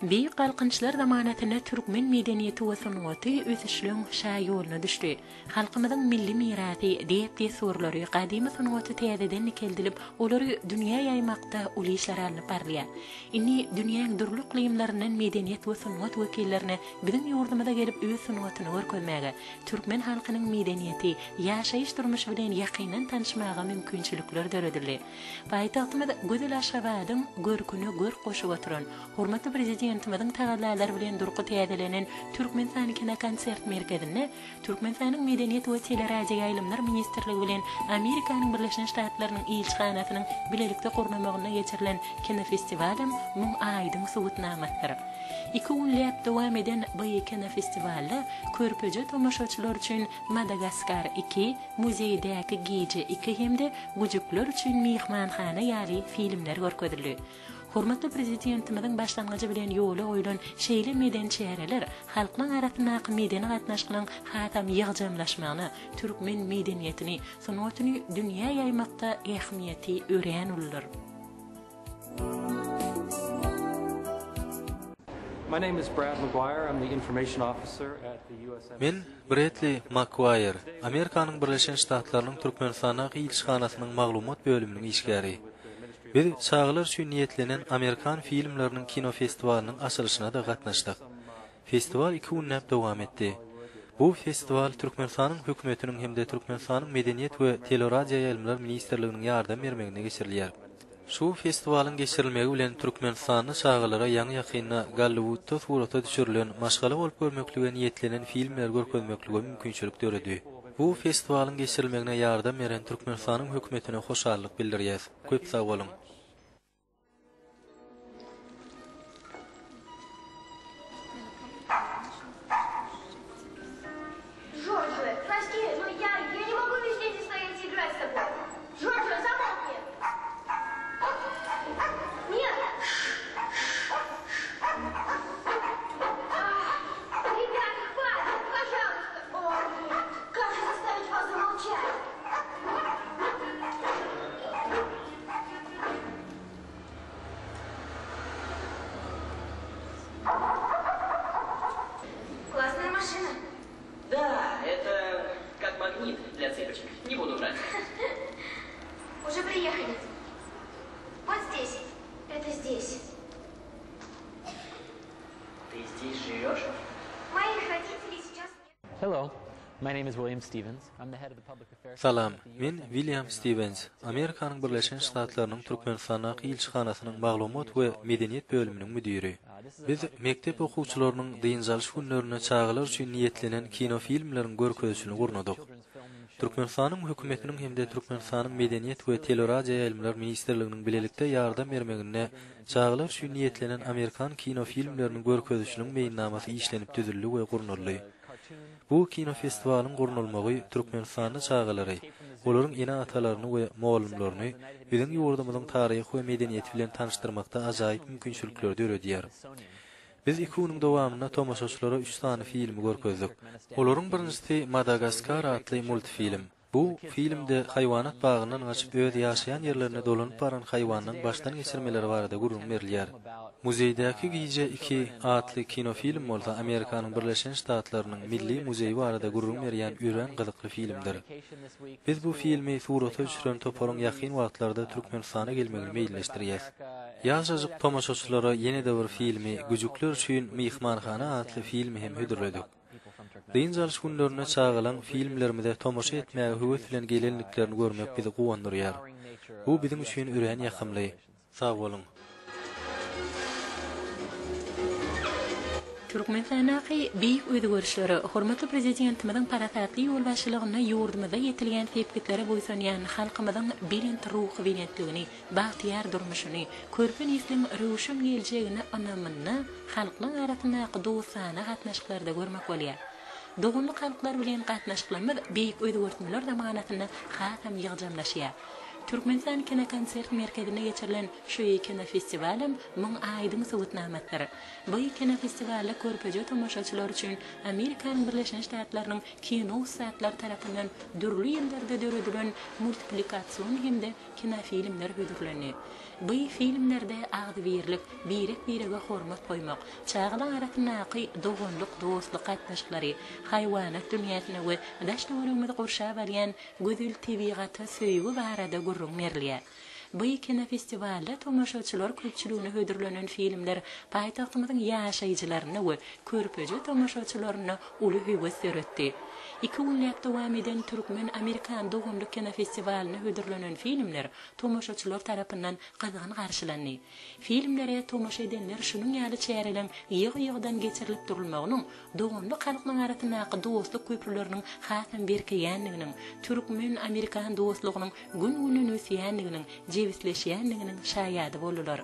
Beýik Galkynyşlar zamanasynda türkmen medeniýeti we sungaty ösüşleň şa ýoluna düşdi. Halkymyzyň milli mirasy, däp-dessurlary, gadymy sungaty täzeden dikeldilip, olary dünýä ýaýmakda uly işler alnyp barylýar. Indi dünýäň dürli yklymlaryndan medeniýet we sungat wekillerine biziň ýurdumyza gelip öz sungatyny görkezmäge, türkmen halkynyň medeniýeti, ýaşaýyş-durmuşy bilen ýakyndan tanyşmaga mümkinçilikler döredildi. Paýtagtymyz gözel Aşgabadyň görküne görk goşup oturan, hormatly Prezidentimiziň tagallalary bilen durky täzelenen Türkmenistan kinokonsert merkezinde Türkmenistanyň Medeniýet we teleradioýaýlymlar ministrligi bilen Amerikanyň Birleşen Ştatlarynyň ilçihanasynyň bilelikde gurnamagynda geçirilen kinofestiwalam muň aýdyň subutnamasydyr. Iki günläp dowam eden bu kinofestiwalda körpeje tomaşaçylar üçin Madagaskar iki, Muzeýdäki gije iki hem-de Güjükler üçin myhmanhana ýaly filmler görkezildi. Hormatly Prezidentimiziň başlangyjy bilen ýola goýlan şeýle medeni çäreler halklaryň arasyndaky medeni gatnaşyklaryň hasam ýygjamlaşmagyna, türkmen medeniýetini, sungatyny dünýä ýaýmakda ähmiýeti örän uludyr. Men Bredli Makguaýer, Amerikanyň Birleşen Ştatlarynyň Türkmenistandaky ilçihanasynyň maglumat bölüminiň işgäri. Biz çagalar üçin niýetlenen amerikan filmleriniň kinofestiwalynyň açylyşyna-da gatnaşdyk. Festiwal iki günläp dowam etdi. Bu festiwal Türkmenistanyň Hökümetiniň hem-de Türkmenistanyň Medeniýet we teleradioýaýlymlar ministrliginiň ýardam bermeginde geçirilýär. Şu festiwalyň geçirilmegi bilen türkmenistanly çagalara ýaňy-ýakynda Golliwudda surata düşürilen maşgala bolup görmeklige niýetlenen filmleri görkezmeklige mümkinçilik döredi. Bu festiwalyň geçirilmegine ýardam beren Türkmenistanyň Hökümetine hoşallyk bildirýäs. Köp sag boluň! Salam, men Wilýam Stiwens, Amerikanyň Birleşen Ştatlarynyň Türkmenistandaky ilçihanasynyň maglumat we medeniýet bölüminiň müdiri. Biz mekdep okuwçylarynyň dynç alyş günlerinde çagalar üçin niýetlenen kinofilmleriň görkezişini gurnadyk. Türkmenistanyň Hökümetiniň hem-de Türkmenistanyň Medeniýet we teleradioýaýlymlar ministrliginiň bilelikde ýardam bermeginde çagalar üçin niýetlenen amerikan kinofilmleriniň görkezişiniň meýilnamasy işlenip düzüldi we gurnaldy. Bu kinofestiwalyň gurnalmagy türkmenistanly çagalary, olaryň ene-atalaryny we mugallymlaryny biziň ýurdumyzyň taryhy we medeniýeti bilen tanyşdyrmakda ajaýyp mümkinçilikleri döredýär. Biz iki günüň dowamynda tomaşaçylara üç sany filmi görkezdik. Olaryň birinjisi Madagaskar atly multfilm. Bu filmde haýwanat bagyndan gaçyp öz ýaşaýan ýerlerine dolanyp baran haýwanyň başdan geçirmeleri barada gürrüň berilýär. Muzeýdäki gije iki atly kinofilm bolsa Amerikanyň Birleşen Ştatlarynyň Milli muzeýi barada gürrüň berýän örän gyzykly filmdir. Biz bu filmi surata düşüren toparyň ýakyn wagtlarda Türkmenistana gelmegini meýilleşdirýäs. Ýaşajyk tomaşaçylara ýene-de bir filmi Güjükler üçin myhmanhana atly filmi hem hödürledik. Dynç alyş günlerinde çagalaň filmlerimize tomaşa etmäge höwes bilen gelenliklerini görmek bizi guwandyrýar. Bu biziň üçin örän ýakymly. Sag boluň! Türkmenistandaky beýik özgerişlere, hormatly Prezidentimiziň parasatly ýolbaşçylygynda ýurdumyzda ýetilýän sepgitlere buýsanýan halkymyzyň belent ruhubelentligini, bagtyýar durmuşyny, körpe nesliň röwşen geljegine ynamyny halklaryň arasyndaky dostana gatnaşyklarda görmek bolýar. Doganlyk halklar bilen gatnaşyklarymyz beýik özgertmeler zamanasynda hasam ýygjamlaşýar. Türkmenistan kinokonsert merkezinde geçirilen şu kinofestiwalam muň aýdyň subutnamasydyr. Bu kinofestiwalda körpeje tomaşaçylar üçin Amerikanyň Birleşen Ştatlarynyň kino ussatlary tarapyndan dürli ýyllarda döredilen multiplikasion hem-de kinofilmler hödürlendi. Bu filmlerde agzybirlik, birek-birege hormat goýmak, çagalaň arasyndaky doganlyk-dostluk gatnaşyklary, haýwanat dünýäsine we daş-töweregimizi gurşap alýan gözel tebigata söýgi barada gürrüň berilýär. Bu kinofestiwalda tomaşaçylar köpçüligine hödürlenen filmler paýtagtymyzyň ýaşaýjylarynda we körpeje tomaşaçylarynda uly höwes döretdi. Iki günläp dowam eden türkmen-amerikan doganlyk kinofestiwalyna hödürlenen filmler tomaşaçylar tarapyndan gyzgyn garşylandy. Filmlere tomaşa edenler şunuň ýaly çäreleň ýygy-ýygydan geçirilip durulmagynyň doganlyk halklaryň arasyndaky dostluk köprüleriniň hasam berkeýändiginiň, türkmen-amerikan dostlugynyň gün-günden ösýändiginiň, jebisleşýändiginiň şaýady boldular.